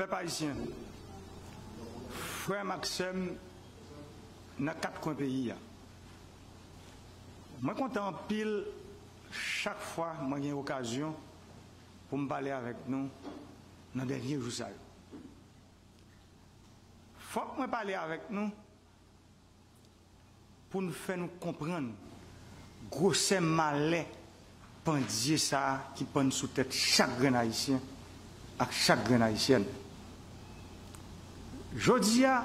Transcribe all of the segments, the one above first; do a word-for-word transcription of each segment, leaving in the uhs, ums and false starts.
Pèp ayisyen, frè m ak sè m nan kat kwen peyi a, mwen kontan anpil chak fwa mwen gen okazyon pou m pale avèk nou nan dènye jou sa yo. Fòk mwen pale avèk nou pou n fè nou konprann gwosè malè pandye sa a ki pann sou tèt chak grenn Ayisyen ak chak grenn Ayisyèn. Jodi a,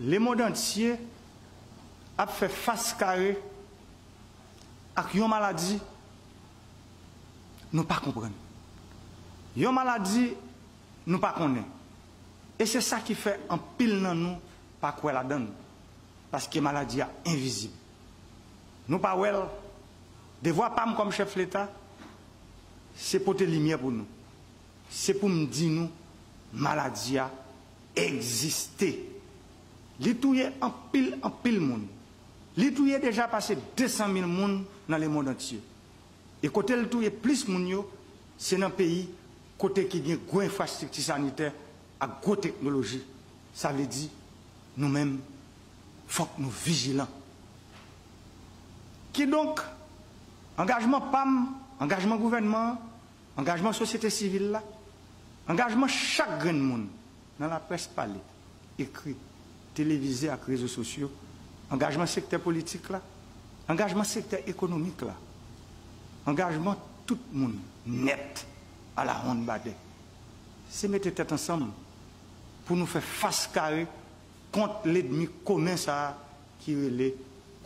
lemonn antye ap fè fas kare ak yon maladi nou pa konprann, yon maladi nou pa konnen. E se sa ki fè anpil nan nou pa kwè ladan l, paske maladi a envizib. Nou pa wè l. Devwa pa m kòm chèf Leta, se pote limyè pou nou. Se pou m di nou, maladi a egziste. Li touye anpil, anpil moun. Li touye deja pase de san mil moun nan lemonn antye. E kote l touye plis moun yo, se nan peyi kote ki gen gwo enfrastrikti sanitè ak gwo teknoloji. Sa vle di, nou menm, fòk nou vijilan. Kidonk, angajman pa m, angajman gouvènman an, angajman sosyete sivil la, angajman chak grenn moun nan laprès pale, ekri, televize ak rezo sosyo, angajman sektè politik la, angajman sektè ekonomik la, angajman tout moun nèt alawonnbadè, se mete tèt ansanm pou nou fè fas kare kont lènmi komen sa a ki rele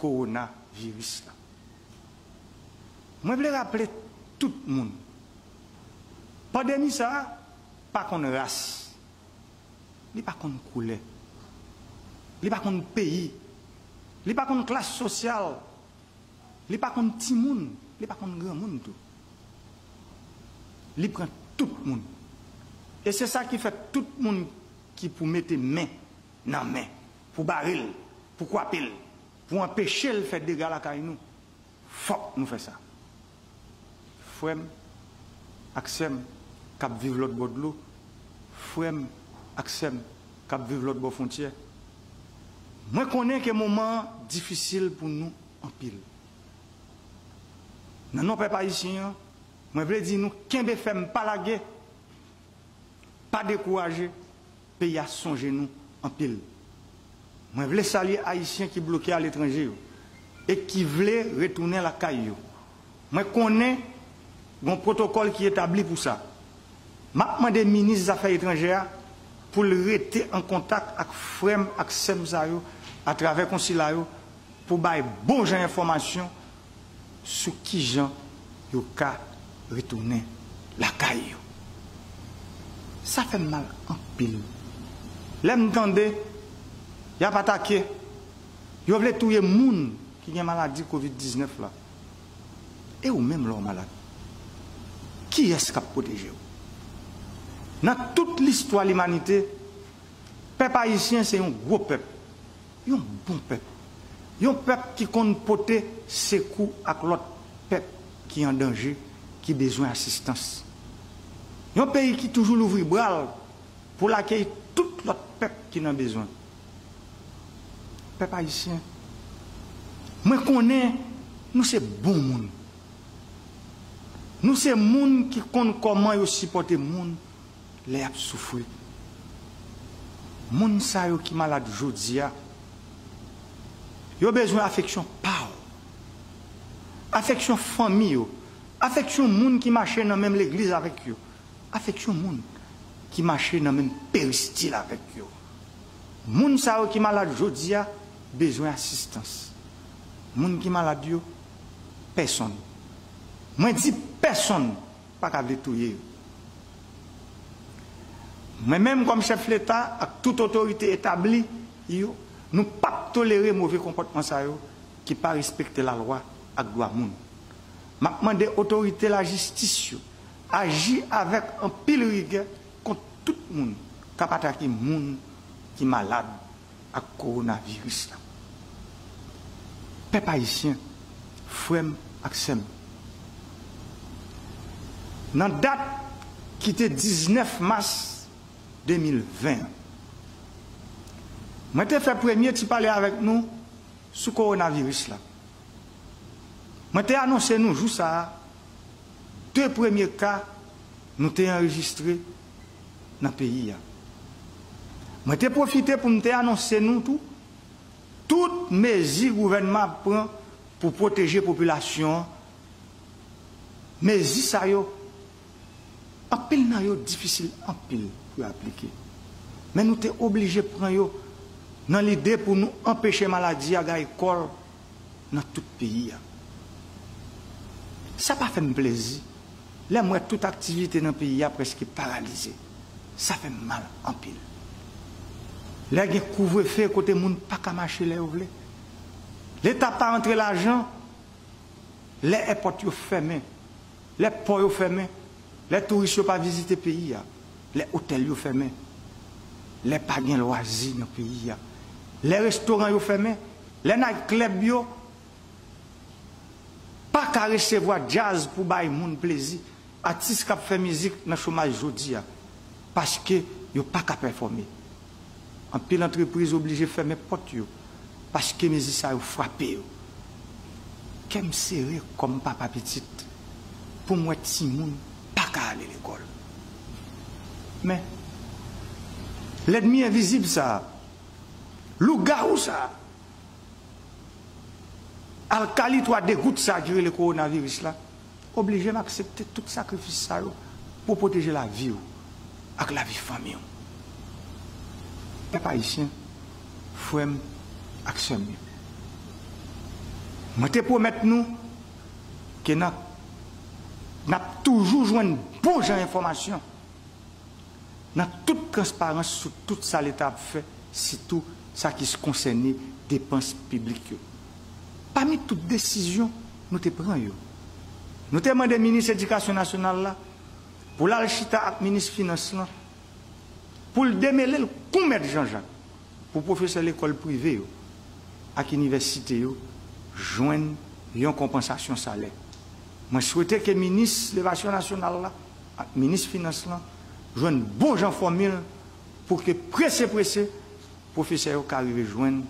kowonaviris la. Mwen vle raple tout moun, pandemi sa a pa konn ras, li pa konn koulè, li pa konn peyi, li pa konn klas sosyal, li pa konn timoun, li pa konn granmoun tou. Li pran tout moun. E se sa ki fè tout moun ki pou mete men nan men, pou bare l, pou kwape l, pou anpeche l fè dega lakay nou, fòk nou fè sa. Frè m ak sè m k ap viv lòt bò dlo, frè m ak sè m k ap viv lòt bò fwontyè, mwen konnen ke moman an difisil pou nou anpil. Nan non pèp ayisyen an, mwen vle di nou kenbe fèm, pa lage, pa dekouraje, peyi a sonje nou anpil. Mwen vle salye Ayisyen ki bloke aletranje yo e ki vle retounen lakay yo. Mwen konnen gen yon pwotokòl ki etabli pou sa. M ap mande minis zafè etranjè a pou l rete an kontak ak frè m ak sè m sa yo atravè konsila yo pou bay bon jan enfòmasyon sou kijan yo ka retounen lakay yo. Sa fè m mal anpil lè m tande y ap atake, yo vle touye moun ki gen maladi kovid diznèf la. E ou menm lè w malad, kiyès k ap pwoteje w? Nan tout listwa limanite, pèp ayisyen se yon gwo pèp, yon bon pèp, yon pèp ki konn pote sekou ak lòt pèp ki an danje, ki bezwen asistans. Yon peyi ki toujou louvri bra l pou l akèy tout lòt pèp ki nan bezwen. Pèp ayisyen, mwen konnen nou se bon moun. Nou se moun ki konn kòman yo sipòte moun lè y ap soufri. Moun sa yo ki malad jodi a, yo bezwen afeksyon pa w, afeksyon fanmi yo, afeksyon moun ki mache nan menm legliz avèk yo, afeksyon moun ki mache nan menm peristil avèk yo. Moun sa yo ki malad jodi a bezwen asistans. Moun ki malad yo, pèsonn, mwen di pèsonn, pa ka vle touye yo. Mwen menm kòm chèf Leta ak tout otorite etabli yo, nou p ap tolere move konpòtman sa yo ki pa respekte lalwa ak dwa moun. M ap mande otorite lajistis yo aji avèk anpil rigè kont tout moun k ap atake moun ki malad ak kowonaviris la. Pèp ayisyen, frè m ak sè m, nan dat ki te diznèf mas de mil ven an. Mwen te fè premye ti pale avèk nou sou kowonaviris la. Mwen te anonse nou jou sa a, de premye ka nou te anrejistre nan peyi a. Mwen te pwofite pou m te anonse nou tou tout mezi gouvènman ap pran pou pwoteje popilasyon an. Mezi sa yo, anpil nan yo difisil anpil pou yo aplike. Men nou te oblije pran yo nan lide pou nou anpeche maladi a gaye kò l nan tout peyi a. Sa pa fè m plezi lè m wè tout aktivite nan peyi a prèske paralize. Sa fè m mal anpil. Lè gen kouvrefe kote moun pa ka mache lè yo vle, Leta pa antre lajan, lè èpòt yo fèmen, lè pò yo fèmen, lè touris yo pa vizite peyi a, lè otèl yo fèmen, lè pa gen lwazi nan peyi a, lè restoran yo fèmen, lè night club yo pa ka resevwa djaz pou bay moun plezi, atis k ap fè mizik nan chomaj jodi a, paske yo pa ka pèfòme. Anpil antrepriz oblije fèmen pòt yo paske mezi sa yo frape yo. Kè m sere kòm papa pitit pou m wè timoun pa ka ale lekòl. Men, lènmi envizib sa a, lougawou sa a, alkali twa degout sa a ki rele kowonaviris la, oblije m aksepte tout sakrifis sa yo pou pwoteje lavi w ak lavi fanmi w. Pèp ayisyen, frè m ak sè m yo, mwen te pwomèt nou ke n ap, n ap toujou jwenn bon jan enfòmasyon nan tout transparans sou tout sa Leta ap fè, sitou sa ki konsène depans piblik yo. Pami tout desizyon nou te pran yo, nou te mande minis edikasyon nasyonal la pou l al chita ak minis finans lan pou l demele l kou mèt Janjak pou pwofesè lekòl prive yo ak inivèsite yo jwenn yon konpansasyon salè. Mwen swete ke minis levasyon nasyonal la ak minis finans lan jwenn bon jan fòmil pou ke prese prese pwofesè yo ka rive jwenn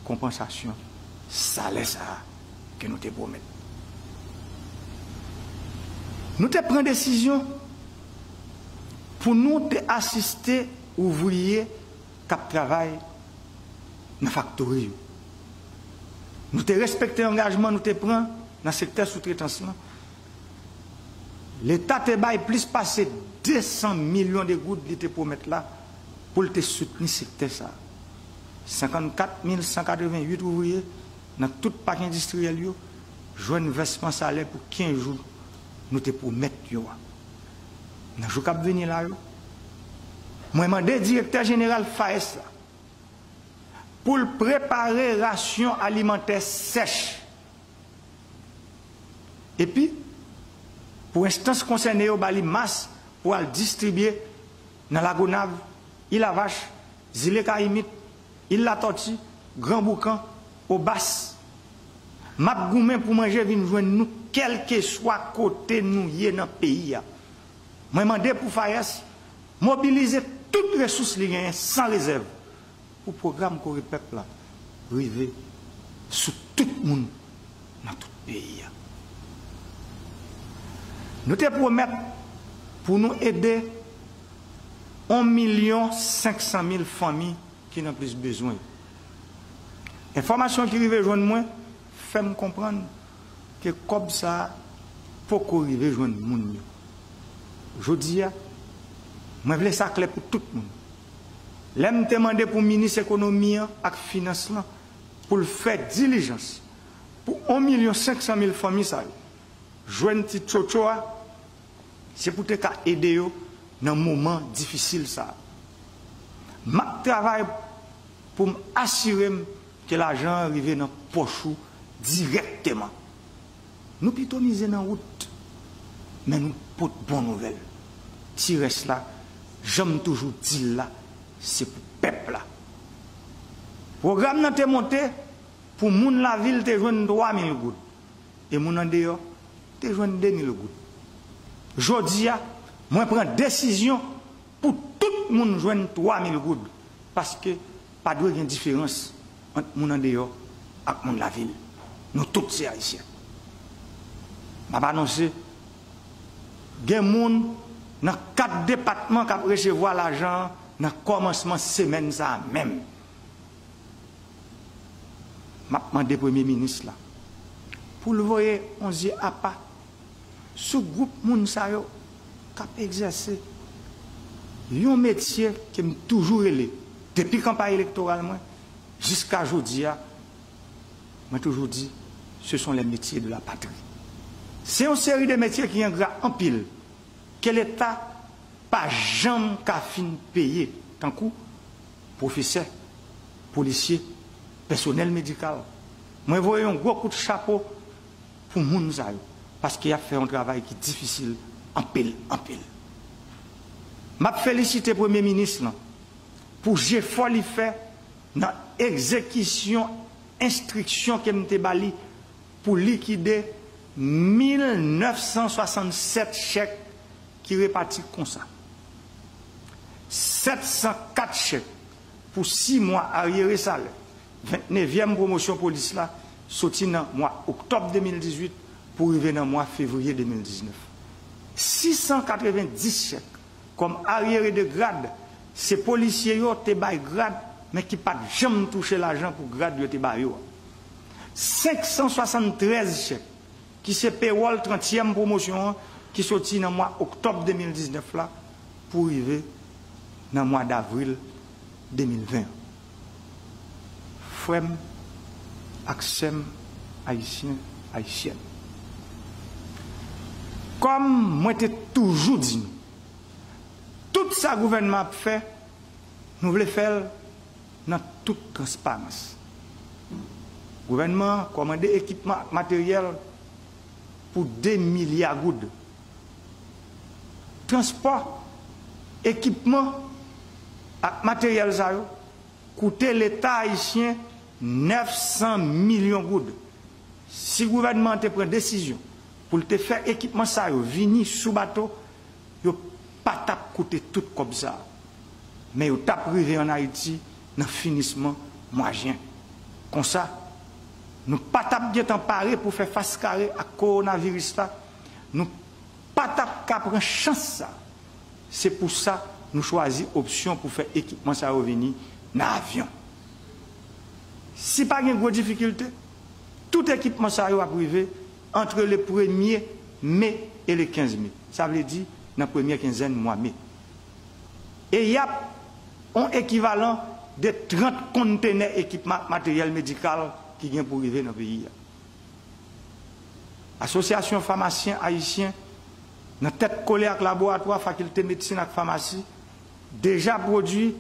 konpansasyon salè sa a ke nou te pwomèt. Nou te pran desizyon pou nou te asiste ouvriye k ap travay nan faktori yo. Nou te respekte angajman nou te pran nan sektè soutretans lan. Leta te bay plis pase de san milyon de goud li te pwomèt la pou l te soutni sektè sa a. Senkannkat mil san katreventuit ouvriye nan tout pak endistriyèl yo jwenn vèsman salè pou kenz jou nou te pwomèt yo a. Nan jou k ap vini la yo, mwen mande direktè jeneral FAES la pou l prepare rasyon alimantè sèch. Epi, pou enstans konsène yo ba li mas pou al distribye nan Lagonav, Ilavach, Zile Kayimit, Il Latòti, Gran Boukan, Obas. M ap goumen pou manje vin jwenn nou kèlkeswa kote nou ye nan peyi a. Mwen mande pou FAES mobilize tout resous li genyen san rezèv pou pwogram Kore Pèp la rive sou tout moun nan tout peyi a. Nou te pwomèt pou nou ede yon milyon senk san mil fanmi ki nan plis bezwen yo. Enfòmasyon ki rive jwenn mwen fè m konprann ke kòb sa a poko rive jwenn moun yo. Jodi a, mwen vle sa klè pou tout moun. Lè m te mande pou minis ekonomi an ak finans lan pou l fè dilijans pou yon milyon senk san mil fanmi sa yo jwenn ti tchotcho a, se pou te ka ede yo nan moman difisil sa a. M ap travay pou m asire m ke lajan an rive nan pòch ou dirèkteman. Nou pito mize nan wout, men nou pot bon nouvèl. Ti rès la, jan m toujou di l la, se pou pèp la. Pwogram nan te monte pou moun lavil te jwenn twa mil goud e moun andeyò te jwenn de mil goud. Jodi a, mwen pran desizyon pou tout moun jwenn twa mil goud, paske pa dwe gen diferans ant moun andeyò ak moun lavil. Nou tout se Ayisyen. M ap anonse, gen moun nan kat depatman k ap resevwa lajan an nan kòmansman semèn sa a menm. M ap mande Premye Minis la pou l voye yon zye apa sou gwoup moun sa yo k ap egzèse yon metye ke m toujou rele, depi kanpay elektoral mwen jiska jodi a, mwen toujou di, ce sont les métiers de la patrie. Se yon seri de metye ki engra anpil, ke Leta pa janm ka fin peye, tankou pwofesè, polisye, pèsonèl medikal. Mwen voye yon gwo kout chapo pou moun sa yo, paske y ap fè yon travay ki difisil anpil, anpil. M ap felisite Premye Minis lan pou jefò li fè nan egzekisyon enstriksyon ke m te ba li pou likide mil nèf san swasannsèt chèk ki repati konsa: sèt san kat chèk pou sis mwa aryere salè vennnevyèm pwomosyon polis la, soti nan mwa oktòb de mil dizuit pou rive nan mwa fevriye de mil diznèf. Sis san katrevenndis chèk kòm aryere de grad, se polisye yo te bay grad, men ki pa t janm touche lajan pou grad yo te ba yo a. Senk san swasanntrèz chèk, ki se pewòl trantyèm pwomosyon an, ki soti nan mwa oktòb de mil diznèf la pou rive nan mwa davril de mil ven an. Frè m ak sè m, Ayisyen, Ayisyèn, kòm mwen te toujou di nou, tout sa gouvènman ap fè, nou vle fè l nan tout transparans. Gouvènman an kòmande ekipman ak materyèl pou de milya goud. Transpò, ekipman ak materyèl sa yo koute Leta ayisyen nèf san milyon goud. Si gouvènman an te pran desizyon pou l te fè ekipman sa yo vini sou bato, yo pa t ap koute tout kòb sa a, men yo t ap rive ann Ayiti nan finisman mwa jen. Konsa, nou pa t ap gentan pare pou fè fas kare ak kowonaviris la, nou pa t ap ka pran chans sa a. Se pou sa nou chwazi opsyon pou fè ekipman sa yo vini nan avyon. Si pa gen gwo difikilte, tout ekipman sa yo ap rive antre le premye me e le kenz me. Sa vle di nan premyè kenzèn mwa me. E y ap yon ekivalan de trant kontenè ekipman ak materyèl medikal ki gen pou rive nan peyi a. Asosyasyon Famasyen Ayisyen, nan tèt kole ak laboratwa Fakilte Medsin ak Famasi, deja pwodui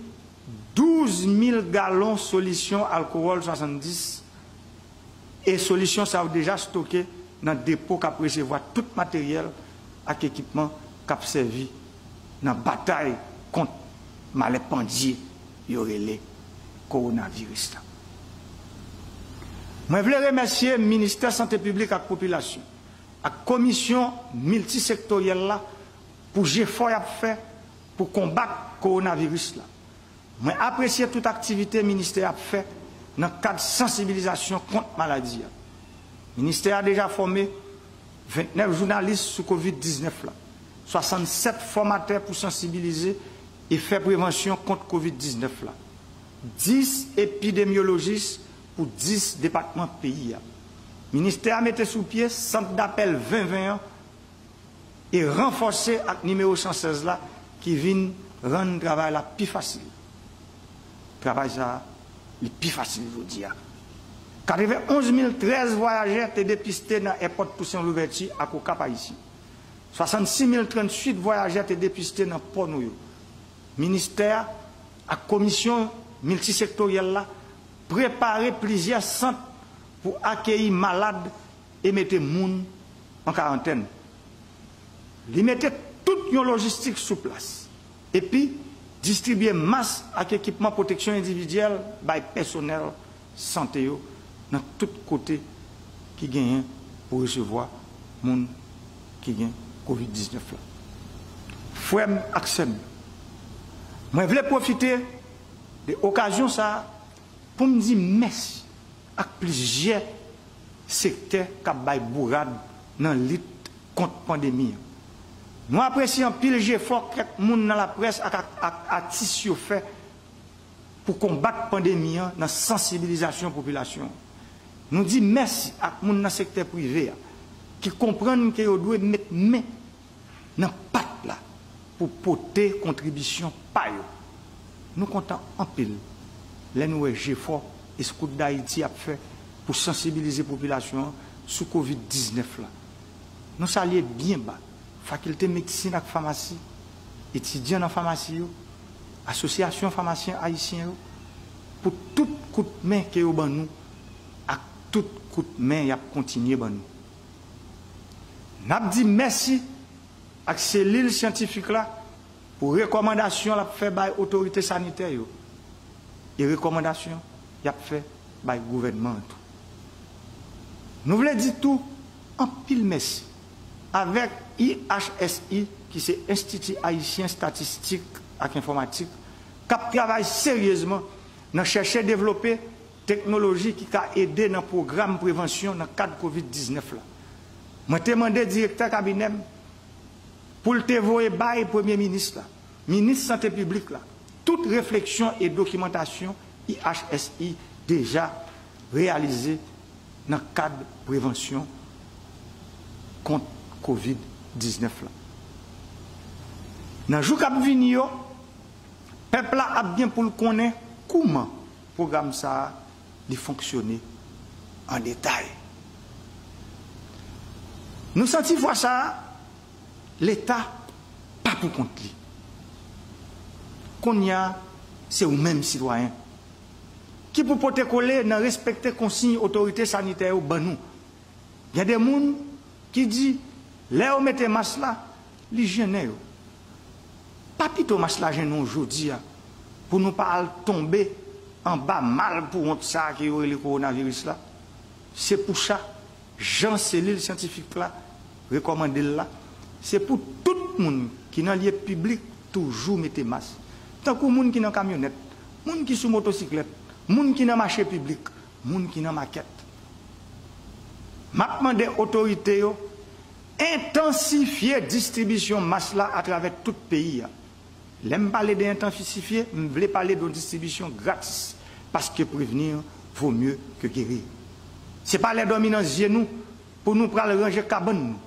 douz mil galon solisyon alkowòl swasanndis, e solisyon sa yo deja stoke nan depo k ap resevwa tout materyèl ak ekipman k ap sèvi nan batay kont malè pandye yo rele kowonaviris la. Mwen vle remèsye Ministè Sante Piblik ak Popilasyon ak Komisyon Miltisektoryèl la pou jefò y ap fè pou konbat kowonaviris la. Mwen apresye tout aktivite ministè a ap fè nan kad sansibilizasyon kont maladi a. Ministè a deja fòme vennèf jounalis sou kovid diznèf la, swasannsèt fòmatè pou sansibilize e fè prevansyon kont kovid diznèf la, dis epidemyolojis pou dis depatman peyi a. Ministè a mete sou pye sant dapèl ven ven an e ranfòse ak nimewo san sèz la ki vin rann travay la pi fasil. Travay sa a, li pi fasil jodi a. Katrevenonz mil trèz vwayajè te depiste nan èpòt Tousen Louvèti ak Okap Ayisyen. Swasannsis mil tranntuit vwayajè te depiste nan pò nou yo. Ministè a ak komisyon miltisektoryèl la prepare plizyè sant pou akeyi malad e mete moun an karantèn. Li mete tout yon lojistik sou plas, epi distribye mas ak ekipman pwoteksyon endividyèl bay pèsonèl sante yo nan tout kote ki genyen pou resevwa moun ki gen kovid diznèf la. Frè m ak sè m yo, Mwen vle pwofite de okazyon sa a pou m di mèsi ak plizyè sektè k ap bay bourad nan lit kont pandemi an. Nou apresye anpil jefò kèk moun nan laprès ak, ak, ak atis yo fè pou konbat pandemi an nan sansibilizasyon popilasyon an. Nou di mèsi ak moun nan sektè prive a ki konprann ke yo dwe met men nan pat la pou pote kontribisyon pa yo. Nou kontan anpil lè nou wè jefò Eskout Dayiti ap fè pou sansibilize popilasyon an sou kovid diznèf la. Nou salye byen ba Fakilte Medsin ak Famasi, etidyan nan famasi yo, Asosyasyon Famasyen Ayisyen yo, pou tout kout men ke yo ban nou ak tout kout men y ap kontinye ban nou. N ap di mèsi ak selil syantifik la pou rekòmandasyon l ap fè bay otorite sanitè yo e rekòmandasyon y ap fè bay gouvènman an tou. Nou vle di tou anpil mèsi avèk I H S I, ki se Enstiti Ayisyen Estatistik ak Enfòmatik, k ap travay seryezman nan chèche devlope teknoloji ki ka ede nan pwogram prevansyon nan kad kovid diznèf la. Mwen te mande direktè kabinè m pou l te voye bay Premye Minis la, Minis Sante Piblik la, tout refleksyon e dokimantasyon I H S I deja reyalize nan kad prevansyon kont kovid diznèf la. Nan jou k ap vini yo, pèp la ap gen pou l konnen kouman pwogram sa a li fonksyone an detay. Nou santi fwa sa a, Leta pa pou kont li. Kounye a, se ou menm sitwayen ki pou pote kole nan respekte konsiy otorite sanitè yo ban nou. Gen de moun ki di, lè yo mete mas la, li jennen yo. Pa pito mas la jennen w jodi a pou nou pa al tonbe anba malpouwont sa a ke yo rele kowonaviris la? Se pou sa, jan selil syantifik la rekòmande l la, se pou tout moun ki nan lye piblik toujou mete mas. Tankou moun ki nan kamyonèt, moun ki sou motosiklèt, moun ki nan mache piblik, moun ki nan makèt. M ap mande otorite yo entansifye distribisyon mas la atravè tout peyi a. Lè m pale de entansifye, m vle pale de yon distribisyon gratis, paske prevenir vaut mieux que guérir. Se pa lè dòmi nan zye nou pou nou pral ranje kabann nou.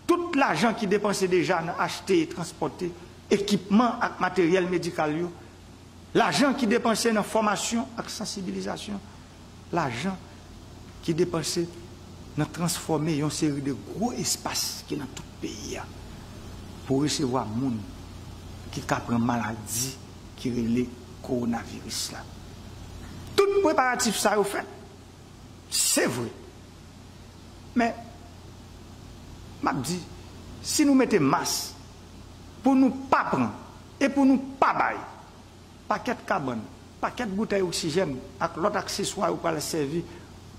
Tout lajan ki depanse deja nan achte e transpòte ekipman ak materyèl medikal yo, lajan ki depanse nan fòmasyon ak sansibilizasyon, lajan ki depanse nan transfòme yon seri de gwo espas ki nan tout peyi a pou resevwa moun ki ka pran maladi ki rele kowonaviris la. Tout preparatif sa yo fèt, se vre. Men, m ap di, si nou mete mas pou nou pa pran e pou nou pa bay, pakèt kabann, pakèt boutèy oksijèn ak lòt akseswa yo pral sèvi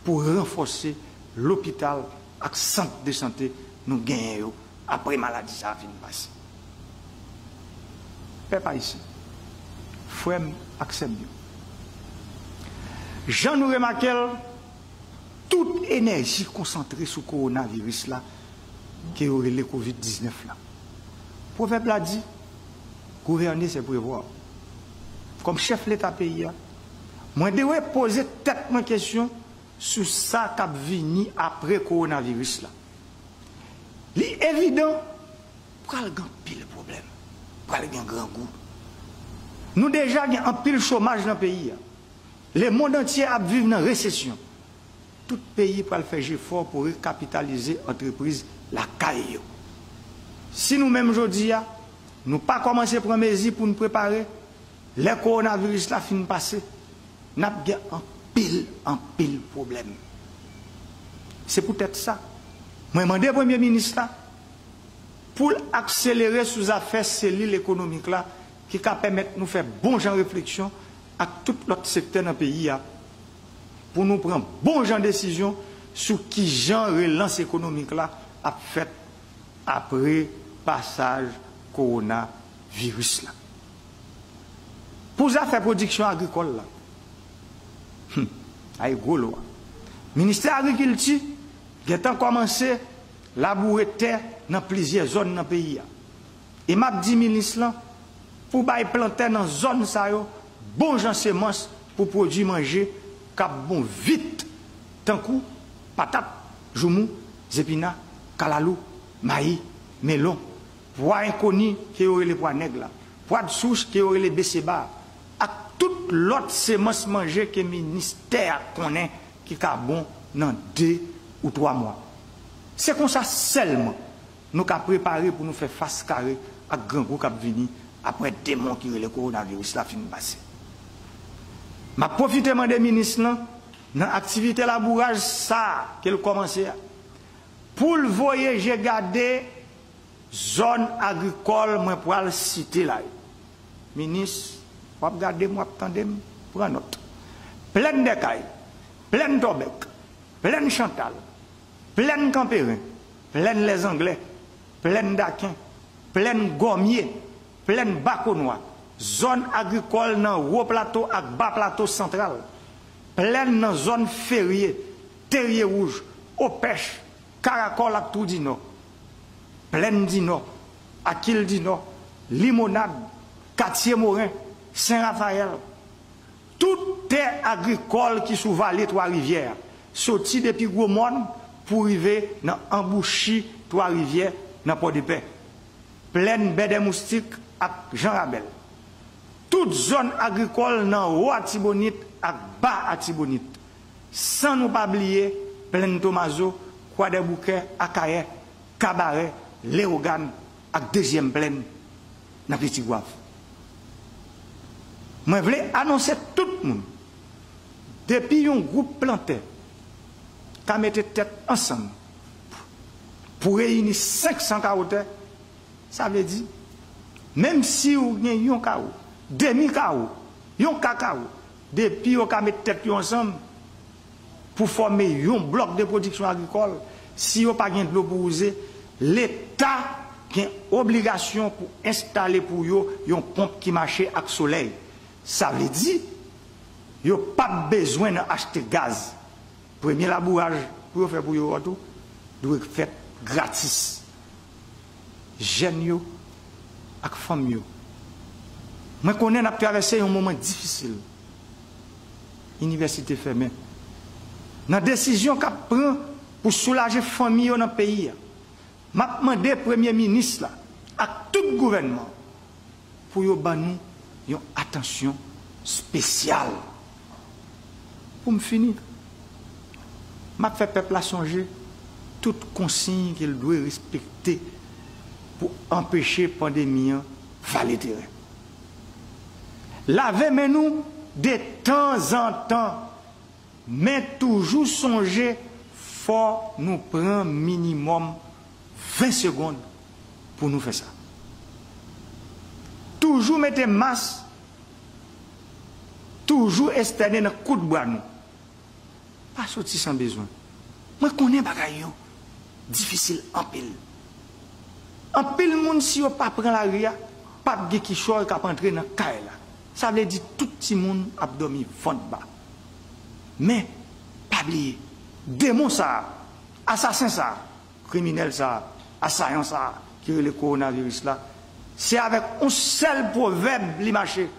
pou ranfòse lopital ak sant de sante nou genyen yo apre maladi sa a fin pase. Pèp ayisyen, frè m ak sè m yo, jan nou remake l, tout enèji konsantre sou kowonaviris la ke yo rele kovid diznèf la. Pwovèb la di, gouverner, c'est prévoir. Kòm chèf Leta peyi a, mwen dwe poze tèt mwen kesyon sou sa k ap vini apre kowonaviris la. Li evidan, pral gen anpil pwoblèm, pral gen grangou. Nou deja gen anpil chomaj nan peyi a. Lemonn antye ap viv nan resesyon. Tout peyi pral fè jefò pou rekapitalize antrepriz lakay yo. Si nou menm jodi a, nou pa kòmanse pran mezi pou n prepare, lè kowonaviris la fin pase, n ap gen anpil, anpil pwoblèm. Se poutèt sa, mwen mande Premye Minis la pou l akselere sou zafè selil ekonomik la ki ka pèmèt nou fè bon jan refleksyon ak tout lòt sektè nan peyi a pou nou pran bon jan desizyon sou kijan relans ekonomik la ap fèt apre pasaj kowonaviris la. Pou zafè pwodiksyon agrikòl la, hmm, ay gwo lwa. Ministè Agrikilti gentan kòmanse laboure tè nan plizyè zòn nan peyi a. E m ap di minis lan pou bay plantè nan zòn sa yo bon jan semans pou pwodui manje k ap bon vit, tankou patat, joumou, zepina, kalalou, mayi, melon, pwa enkoni ke yo rele pwa nèg la, pwa de souche ke yo rele beseba, ak tout lòt semans manje ke ministè a konnen ki ka bon nan de ou twa mwa. Se konsa sèlman nou ka prepare pou nou fè fas kare ak grangou k ap vini apre demon ki rele kowonaviris la fin pase. M ap pwofite mande minis lan, nan aktivite labouraj sa a ke l kòmanse a, pou l voye je gade zòn agrikòl mwen pral site la yo. Minis, w ap gade m, w ap tande m, pran nòt. Plèn Dèkay, Plèn Tòbèk, Plèn Chantal, Plèn Kanperen, Plèn Lèzanglè, Plèn Daken, Plèn Gòmye, Plèn Bakonwa, zòn agrikòl nan Wo Plato ak Ba Plato Santral, plèn nan zòn Ferye, Terye Wouj, Opèch, Karakòl ak Twou di Nò, Plèn di Nò, Akil di Nò, Limonad, Katye Moren, Sen Rafayèl, tout tè agrikòl ki sou vale Twa Rivyè a, soti depi Gwo Mòn pou rive nan anbouchi Twa Rivyè nan Pòdepè, Plèn Bèdèmoustik ak Jan Rabèl, tout zòn agrikòl nan Wo Atibonit ak Ba Atibonit, san nou pa bliye Plèn Tomazo, Kwadèboukè, Akayè, Kabarè, Lewogàn ak Dezyèm Plèn nan Pitigwav. Mwen vle anonse tout moun, depi yon gwoup plantè ka mete tèt ansanm pou reyini senk san kawo tè, sa vle di, menm si w gen yon kawo, demi kawo, yon ka kawo, depi yo ka met tèt yo ansanm pou fòme yon blòk de pwodiksyon agrikòl, si yo pa gen dlo pou wouze, Leta gen obligasyon pou enstale pou yo yon ponp ki mache ak solèy. Sa vle di, yo p ap bezwen nan achte gaz. Premye labouraj pou yo fè pou yo a tou dwe fèt gratis. Jèn yo ak fanm yo. Mwen konnen n ap travèse yon moman difisil. Inivèsite fèmen. Nan desizyon k ap pran pou soulaje fanmi yo nan peyi a, m ap mande Premye Minis la ak tout gouvènman pou yo ban nou yon atansyon espesyal. Pou m fini, m ap fè pèp la sonje tout konsiy ke l dwe respekte pou anpeche pandemi an vale teren. Lave men nou detanzantan, men toujou sonje fò nou pran minimòm ven segonn pou nou fè sa. Toujou mete mas, toujou estène nan kout bra nou. Pa soti san bezwen. Mwen konnen bagay yo difisil anpil. Anpil moun, si yo pa pran lari a, p ap gen kichòy k ap antre nan kay la. Sa vle di tout timoun ap dòmi vant ba. Men, pa bliye, demon sa a, asasen sa a, kriminèl sa a, asayan sa a ki rele kowonaviris la, se avèk yon sèl pwovèb li mache.